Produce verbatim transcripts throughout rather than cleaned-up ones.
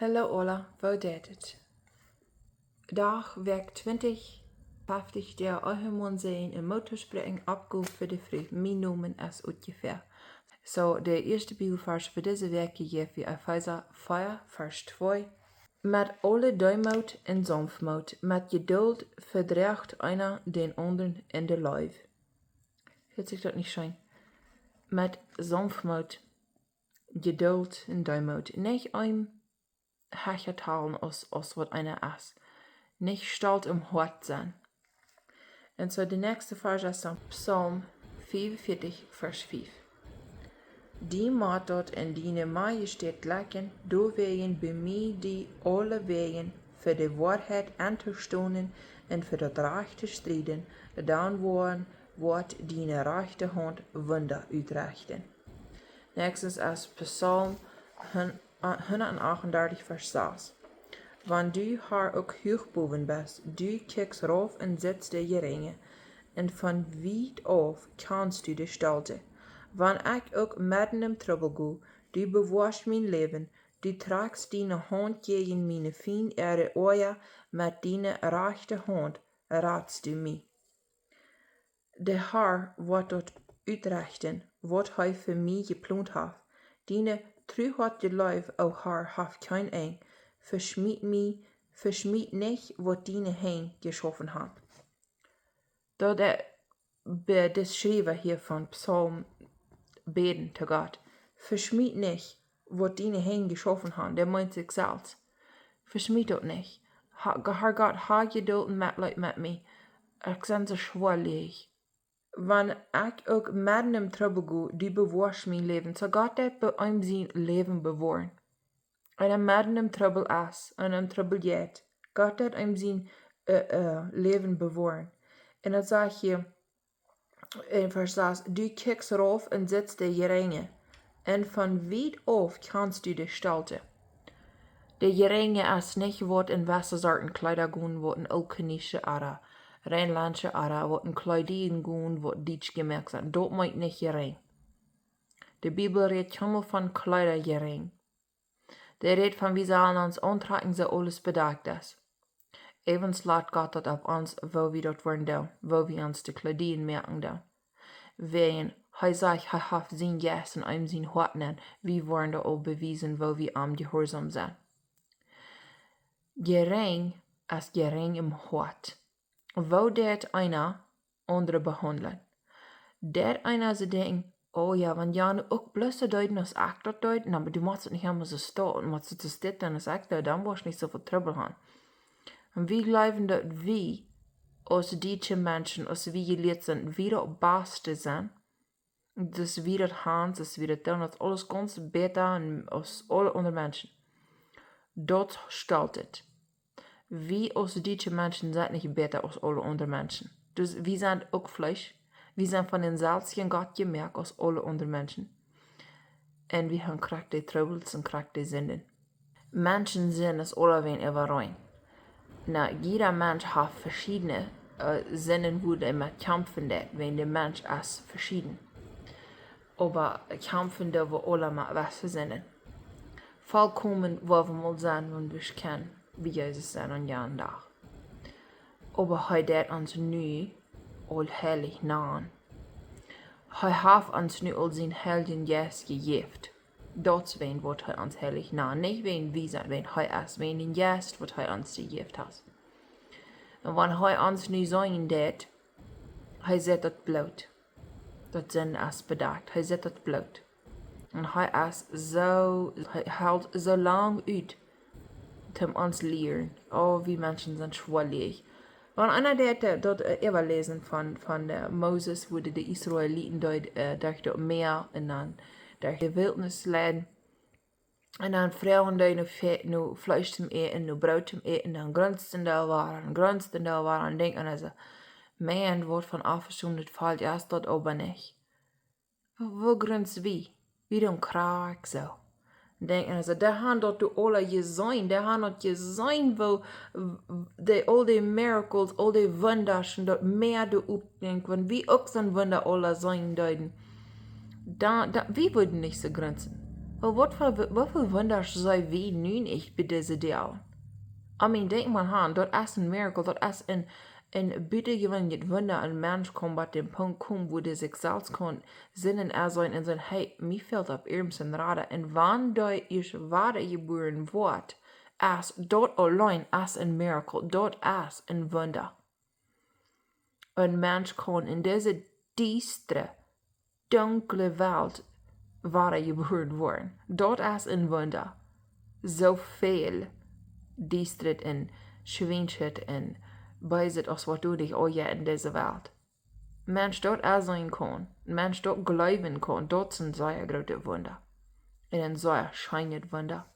Hallo aula, woo jeit et? Dach, Wäakj twintich, feftich, de Ehemaun säajnen un Moot toospräakjen, Oppgow fa de Fru. Mien Nomen es utjefäa. Soo, de ieeschte Bibelvarsch fa dise Wäakj jeft wie Efeesa vea, Varsch twee. Met aule Deemoot un Saunftmoot, met Jeduld vedroacht eena dän aundren en de Leew. Hieet sikj daut nich scheen? Met Saunftmoot, Jeduld un Deemoot. Nich eenem hecha talen aus, aus waut eena es. Nich stolt em Hoat sennen. Un soo de näakjste Varsch es dan Psalm fiefunvieetich, Varsch fief. Die mott daut en diene Majestät jlekjen, doawäajen bemie die aulewäajen fa de Woarheit entostonen un fa daut Rajcht to strieden, dan woaren, woat diene rajchte Haunt Wunda utrechten. Näakjstet es Psalm hundatachtundartich, Varsch sas. Wan du, Har, uk huach bowen best, du kjikjst rauf un sitst de Jerinje, un von wiet auf kjanst du de Stolte. Wan ekj uk medden em Trubbel go, du bewoascht mien Läwen, du trakjst diene Haunt jäajen miene Fiend äare Oaja, met diene rajchte Haunt radst du mie. De Har woat daut utrechten, waut hee fa mie jeplont haft. Diene truhoatje Leew, o Har, haft kjeen Enj. Veschmiet mie, veschmiet nich, waut diene Henj jeschaufen haben. Daut de, be-, de Schriewa hia von Psalm bäden to Gott: Veschmiet nich, waut diene Henj jeschaufen haben. Dee meent sikj selfst. Veschmiet daut nich. Ha, Har Gott, ha Jeduld un Metleet met mie. Ekj sie soo schwoa läwich. Wan ekj uk medden em Trubbel go, du bewoascht mien Läwen. Soo Gott deit bie eenem sien Läwen bewoaren. Wan hee medden em Trubbel es, wan hee em Trubbel jeit, Gott deit eenem sien, äh, äh, Läwen bewoaren. Un daut sajcht hia en Varsch sas: Du kjikjst rauf un sitst de Jerinje, un von wiet auf kjanst du de Stolte. De Jerinje es nich waut en wesse Sorten Kjleeda gonen, waut en ooltkolonische ooda reinlandsche ooda waut en Kjleeda gonen, waut dietsch jemoakt sent. Daut meent nich jerinj. De Bibel rät kjeenmol von Kjleeda jerinj. Dee rät von, wie sellen ons auntrakjen, soo aules bedakjt es. Äwent lat Gott daut opp ons, woo wie daut woaren doonen, woo wie ons de Kjleeda moaken doonen. Wäajen hee sajcht, hee haft sien Jeist en eenem sien Hoat nenn, wie woaren daut uk bewiesen, woo wie am jehuarsom sent. Jerinj es jerinj em Hoat. Woo deit eena aundre behaundlen? Deit eena soo denkjen: Oh jo, wan jane uk bloos soo deeden aus ekj daut deed, na, oba du motst daut nich emma soo stonen, motst daut soo stitten aus ekj deed, dan woascht nich soo väl Trubbel haben. Un wie jleewen, daut wie aus dietsche Menschen, aus wie jelieet sent, wie daut baste sent, daut wie daut haben, daut wie daut doonen, daut aules gaunz bäta un aus aule aundre Menschen. Daut stoltet. Wie aus dietsche Menschen sent nich bäta aus aule aundre Menschen. Daut, wie sent uk Fleesch. Wie sent von dänselwjen Gott jemoakt aus aule aundre Menschen. Un wie haben krakjt de Trubbels un krakjt de Sinden. Menschen sent es aulawäajen äwareen. Na, jieda Mensch haft veschiedne, äh, Sinden, wua dee met kjamfen deit, wäajen de Mensch es veschieden. Oba kjamfen doo wie aula met wesse Sinden. Vollkomen woa wie mol sennen, wan wie kjennen bie Jesus sennen aun jenen Dach. Oba hee deit ons nu aul heilich nanen. Hee haft ons nu aul sienen Heiljen Jeist jejäft. Daut es wäajen waut hee ons heilich nant. Nich wäajen wie sent, wäajen hee es, wäajen dän Jeist waut hee ons jejäft haft. Un wan hee ons nu seenen deit, hee sitt daut Bloot. Daut Sind es bedakjt. Hee sitt daut Bloot. Un hee es soo, hee helt soo lang ut, toom ons lieren. Oh, wie Menschen sent schwoa läwich. Wan eena deit, äh, daut, äh, äwaläsen von, von, äh, Moses, woo dee de Israeliten deed, äh, derch daut Mäa un dan derch de Wiltnis leiden. Un dan fruagen dee no Fe-, no Fleesch toom äten, no Broot toom äten, dan grunzten dee wada, un grunzten dee wada, un denkjten aulsoo: Maun, waut fa een aufjeschundet Volkj es daut oba nich. Woo, woo grunz wie? Wie doonen krakjt soo. Denkjen aulsoo, dee haben daut doa aula jeseenen, dee haben daut jeseenen, woo, w-, dee, aul dee miracles, aul dee Wundasch, un daut Mäa doa opjinkj, wan wie uk soon Wunda aula seenen deeden. Dan, dan, wie wudden nich soo grunzen. Oba waut fa, woo väl Wunda see wie nu nich bie dise Doag? I mean, denkj mau aun, daut es een Miracle, daut es een, een butajeweenlichet Wunda, een Mensch kaun bat dän Punkt komen, wua dee sikj selfst kaun seenen un sajen, en sajen: "Hey, mie fält opp irjent een Rad." Un wan dee ieescht wada jebuaren woat, es daut auleen es een Miracle, daut es een Wunda. Een Mensch kaun en dise diestre, dunkle Welt wada jebuaren woaren. Daut es een Wunda. Soo väl Diestanis un Schwienschheit un Beeset aus waut doa nich aul jeit en dise Welt. Mensch, daut es een kaun. Mensch, daut jleewen kaun. Daut es een sea grootet Wunda. Un een sea scheenet Wunda.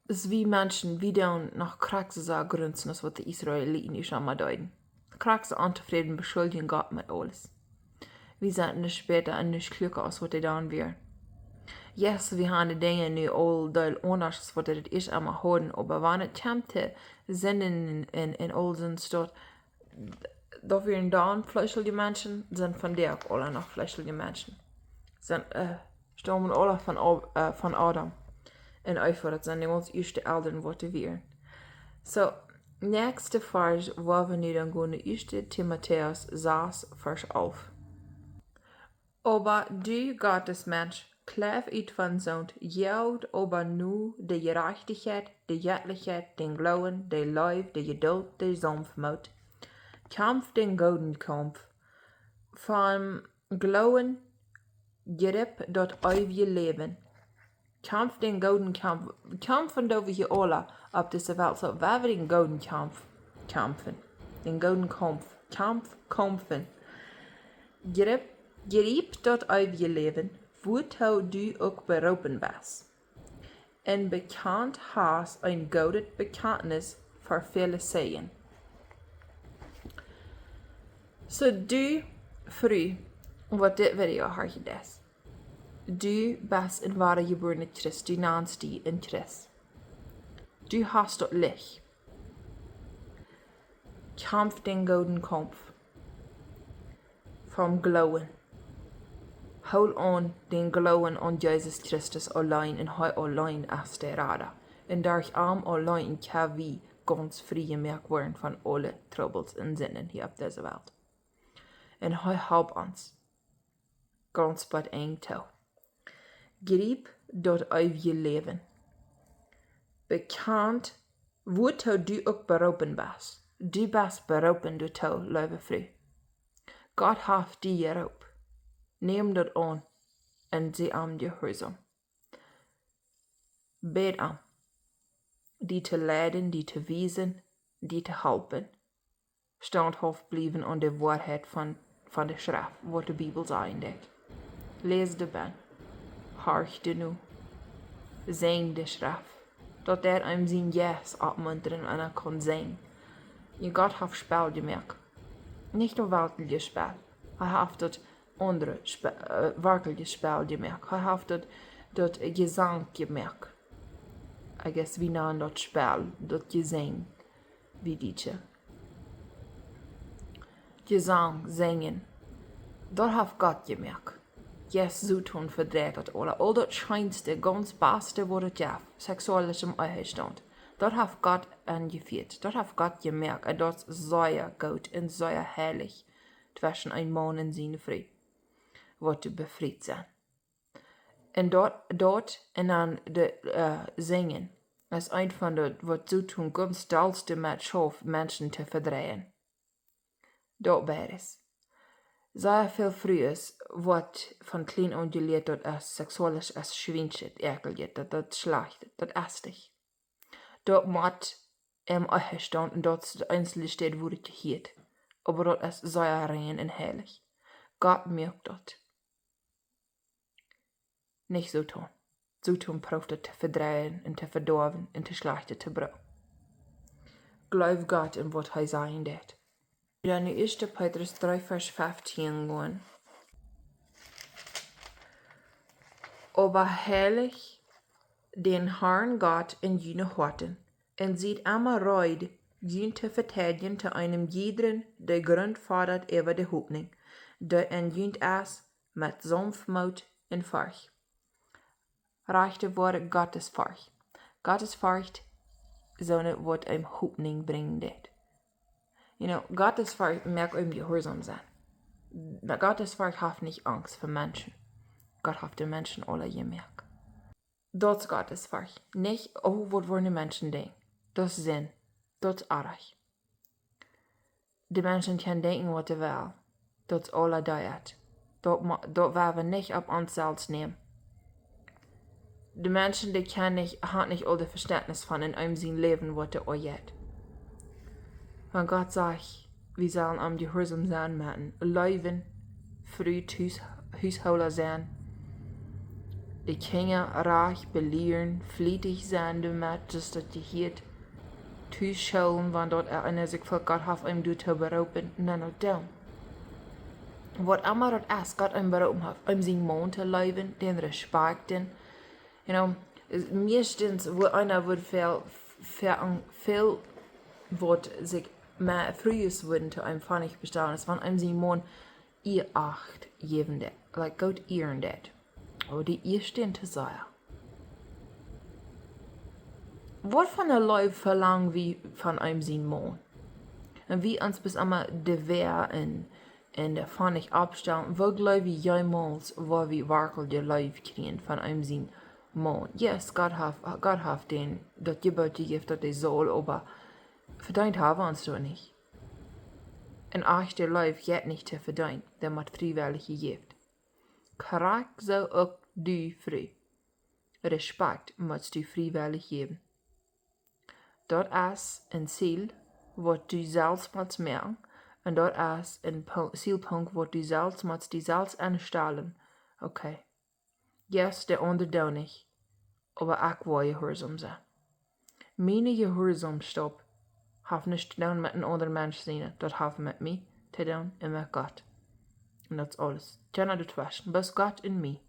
Es wie Menschen, wie doonen noch krakjt soo grunzen aus waut de Israeliten ieescht emol deeden. Krakjt soo ontofräd, beschuldjen Gott met aules. Wie sent nich bäta un nich kjlieekja aus waut dee dan wieren. Yes, wie haben de Dinja nu aul deel aundasch aus waut dee daut ieescht emol hauden, oba wan et kjemt to Sinden en, en, en aul soon Stoff, daut wieren dan fleeschelje Menschen, sent vondoag uk aule noch fleeschelje Menschen. Sent, äh, staumen aule von Ab-, äh, von Adam un Eva, daut sent de gaunz ieeschte Elren waut doa wieren. Soo, näakjste Varsch, wua wie nu dan gonen, ieeschte Timotäus sas, Varsch alf. Oba du, Gottes Mensch, kjleef ut von soont, jehod oba no de Jerajchtichkjeit, de Jettlichkjeit, dän Gloowen, de Leew, de Jedult, de Saunftmoot. Kjamf dän gooden Kaumf. Vom Gloowen jrip daut eewje Läwen. Kjamf dän gooden Kaumf. Kjamfen doo wie hia aule opp dise Welt. Soo, wie woaren dän gooden Kaumf kjamfen. Dän gooden Kaumf. Kjamf, kjamfen. Jrip, jrip daut eewje Läwen, wuatoo du uk beroopen best. Un bekjant hast een goodet Bekjantnis ver väle Zeijen. Soo du, Fru, waut dit Video horchen deist. Du best een wadajebuarna Christ, du nanst die een Christ. Du hast daut Licht. Kjamf dän gooden Kaumf vom Gloowen. Hool aun dän Gloowen aun Jesus Christus auleen un hee auleen es de Rada. Un derch am auleen kjenn wie gaunz frie jemoakt woaren von aule Trubbels un Sinden hia opp dise Welt. Un hee halpt ons gaunz bat Enj too. Jrip daut eewje Läwen. Bekjant, wuatoo du uk beroopen best. Du best beroopen doatoo, leewe Fru. Gott haft die jeroopt. Nemm daut aun un sie am jehuarsom. Bäd am, die to leiden, die to wiesen, die to halpen. Staunthauft bliewen aun de Woarheit von, von de Schreft, waut de Bibel sajen deit. Läs de Bibel. Horch de no. Sinj de Schreft. Daut deit eenem sienen Jeist oppmuntren un hee kaun sinjen. Un Gott haft Spell jemoakt. Nich nua werkjliche Spell. Hee haft daut aundre Spe-, äh, werkjliche Spell jemoakt. Hee haft daut, daut Jesank jemoakt. I guess wie nanen daut Spell, daut Jesank, wie Dietsche. Jesank, sinjen. Daut haft Gott jemoakt. Yes, Soton vedreit daut aula. Aul daut scheenste, gaunz baste waut et jeft, seksuelichem Ehestaunt. Daut haft Gott aunjefieet. Daut haft Gott jemoakt. Un daut es sea goot un sea heilich. Tweschen een Maun un siene Fru. Waut doa befriet sent. Un daut, daut, un dan de, äh, sinjen. Es eent von de, waut Soton gaunz dollste met schauft, Menschen to vedreien. Daut beides. Sea väl Frues woat von kjlien aun jelieet, daut es seksualisch, es schwiensch, äakjlich, daut, daut schlajcht, daut es nich. Daut mott em Ehestaunt un daut es de eensje Städ, wua et jehieet. Oba daut es sea rein un heilich. Gott moakt daut. Nich Soton. Soton prooft daut to vedreien un to vedoawen un to schlajchte to brucken. Jleew Gott un waut hee sajen deit. Dan nu ieeschte Petrus dree Varsch feftieen gonen. Oba heiligt dän Herrn Gott en june Hoaten, un siet emma reed, junt to veteidjen to eenem jiedren, dee Grunt fodat äwa de Hopninj, dee en junt es, met Saunftmoot un Forcht. Rajchte Wort, Gottesforcht. Gottesforcht, soone waut eenem Hopninj brinjen deit. You know, Gottesforcht moakt eenem jehuarsom sennen. Oba Gottesforcht haft nich Angst fa Menschen. Gott haft de Menschen aula jemoakt. Daut es Gottesforcht. Nich, oh, waut woaren de Menschen denkjen. Daut es Sind. Daut es oaj. De Menschen kjennen denkjen waut see wellen. Daut es aula doa. Daut mo-, daut woa wie nich opp ons selfst nämen. De Menschen, dee kjennen nich, haben nich aul daut Vestentnis von en eenem sien Läwen waut doa aunjeit. Wan Gott sajcht, wie sellen am jehuarsom sennen, met leewen, Fru, Hus-, Hushoola sennen, de Kjinja rajcht belieren, flietich sennen doamet, daut daut jehieet, to schoolen, wan daut eena sikj fa Gott haft, eenem doatoo beroopen, un dan uk doonen. Waut emma daut es, Gott eenem beroopen haft, eenem sienen Maun to leewen, dän respekten. You know, es meistens, woo eena woat väl, väl, väl waut sikj mea Frues wudden to eenem Pfennig bestalen, es wan eenem sien Maun Ea acht jäwen deit, like, goot ieren deit. Oh, dee Ea steit to sea. Waut fa eene Leew velang wie von eenem sien Maun? Un wie ons bloos emma de Wäa un, un de Pfennig oppstalen, woo jleew wie jemols, woo wie werkjlich de Leew kjrieen von eenem sien Maun? Yes, Gott haft, Gott haft dän daut Jeboot jejäft, daut dee saul, oba vedeent hab wie ons daut nich. Un ach, de Leew jeit nich to vedeenen, dee mott friewellich jejäft. Krakjt soo uk du, Fru. Respekt motst du friewellich jäwen. Daut es een Ziel, waut du selfst motst moaken, un daut es een Pu-, Zielpunkt, waut du selfst motst die selfst enstalen. Okay. Yes, de aundre doonen nich, oba ekj woa jehuarsom sennen. Miene Jehuarsamstap haft nuscht to doonen met een aundra Mensch siene, daut haft met mie to doonen un met Gott. Un daut es aules. Kjeena doatweschen, bloos Gott un mie.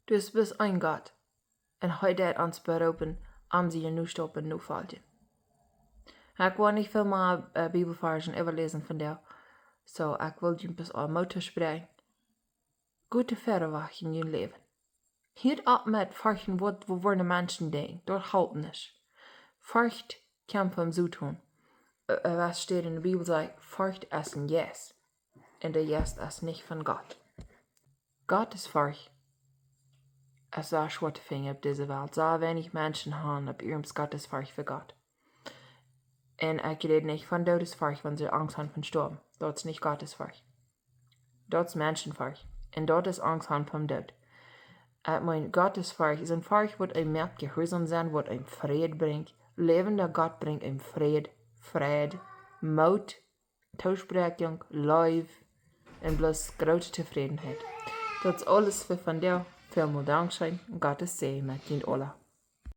Doa es bloos een Gott. Un hee deit ons beroopen, am siene Fußstappen nofoljen. Ekj well nich väl mea, äh, Bibelvarsch äwaläsen vondoag. Soo, ekj well junt bloos aul Moot toospräakjen. Goot wieda waut en jun Läwen. Hieet opp met forchten waut, waut woaren de Menschen denkjen. Daut halpt nich. Forcht kjemt vom Soton. Äh, äh, waut steit enne Bibel, sajcht, Forcht es een Jeist. Un de Jeist es nich von Gott. Gottesforcht es sea schwoa to finjen opp dise Welt. Sea weinich Menschen haben opp iernst Gottesforcht fa Gott. Un ekj räd nich von Doodesforcht, wan see Angst haben von stoawen. Daut es nich Gottesforcht. Daut es Menschenforcht. Un daut es Angst haben vom Doot. Ekj meen, Gottesforcht es eene Forcht, waut eenem moakt jehuarsom sennen, waut eenem Fräd brinjt. Läwenda Gott brinjt eenem Fräd, Fräd, Moot, Toospräakjunk, Leew un bloos groote Tofrädenheit. Daut es aules fa vondoag. Välmol dankscheen. Gottes Säajen met junt aula.